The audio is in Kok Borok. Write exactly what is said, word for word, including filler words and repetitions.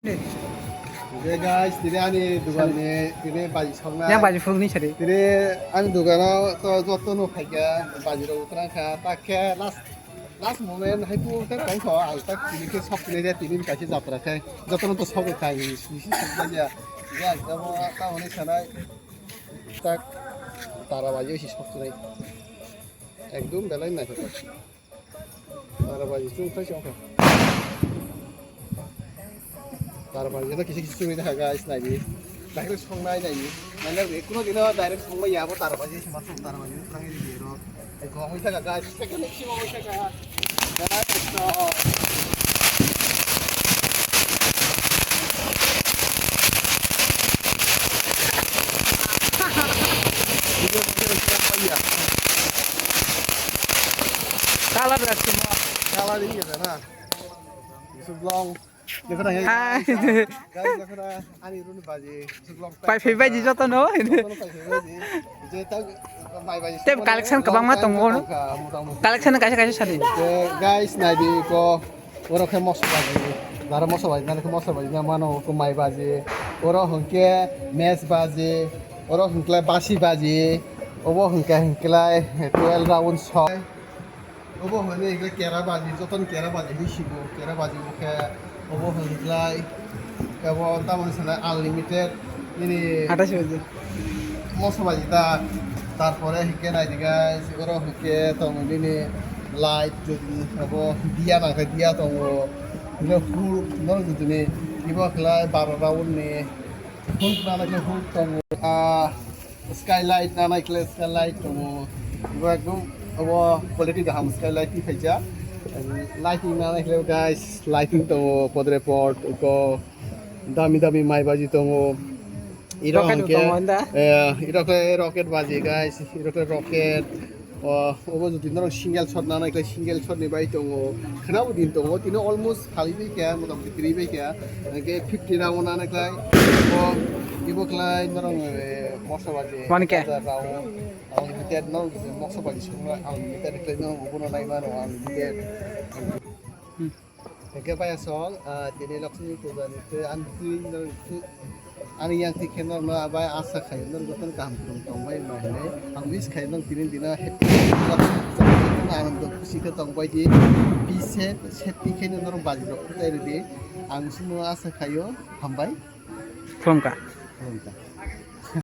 Je guys, tini ani dugan ni tini baji soknai. Yang baji phulni sari. Tini ani dugano to joto no phaikha, baji rok utra kha, ta khe last, last moment hai pu ta tong kho, ang ta tini khe sok tini je tini kaisa jatra khai, joto no to sok khai, bisi sok ya. Ya, jabo ta hone sanai. Tak tara baji si sok tini. Ekdom belai naithok. Tara baji chwng khai se wngkha. Tara baji no kisa kisa chwngwi nangkha guys, naidi. Direct songnai naidi. Mane kuno dino direct songbai ya bo tara baji se ma song tara baji wngkha nang di ro. Eko wngwi thaka guys. Eko next time wngwi thaka. Guys, so. Video, video, video, ya. Color berarti semua. Color ini ya, nah. Yusuf Long. Dia pernah ya? Hai. Guys, dia pernah. Ani run baji. Yusuf Long. Pai phai baji joto no. Joto no pai phai baji. Je tak mai baji. Tem collection kwbangma tongo no? Collection kaisa kaisa sadi. Guys, naidi ko. Oro khe moso baji, dara moso baji, nani khe moso baji, na mano ko mai baji, oro hwnkhe mes baji, oro hwnkhe basi baji, obo hwnkhe hwnkhe twelve round soi, obo hwnkhe hwnkhe kera baji, jotono kera baji hinwi sigo, kera baji bo khe obo hwnkhe abo tamoni sanai unlimited nini. Athais baji. Moso baji ta, tarpore hwnkhe naidi guys, oro hwnkhe tongo nini light, jodi abo diya nangkhe diya tongo, hwnkhe Hulk, norok jodi ni ibo khlai baro round ni Hulk nana khe Hulk tongo, ah, skylight nana khe skylight tongo, ibo ekdom abo quality kaham skylight ni phaijak, lighting nana khe guys, lighting tongo, podre pod, uko dami dami mai baji tongo. Iro Rocket hwnkhe, tongo anda. Eh, iro khe rocket baji, guys. Iro khe rocket. O, obo jodi norok single shot nana khe single shot ni bai tongo. Khwnabo din tongo. Tini almost khali bai kha, mota moti kwrwi bai kha. Hwnkhe fifty round nana khe. O, ibo khlai norok, eh, moso baji. One K. Hajar round. Unlimited norok moso baji songno unlimited khlai norok obono nai mano unlimited. Hmm. Hwnkhe paiya song, ah, tini Lakshmi puja ni twi ani twi norok twi ani yang twi khe norokno abai asa khai norok jotono kaham kwrwng tongbai ma hinwi ang wish khai norok tini dino happy Lakshmi puja ni jotono anando khusi khe tongbai di, be safe, safety khe norok baji rok kwtai rwdi, ang chwngno asa khaio, hambai. Khulumkha. Khulumkha.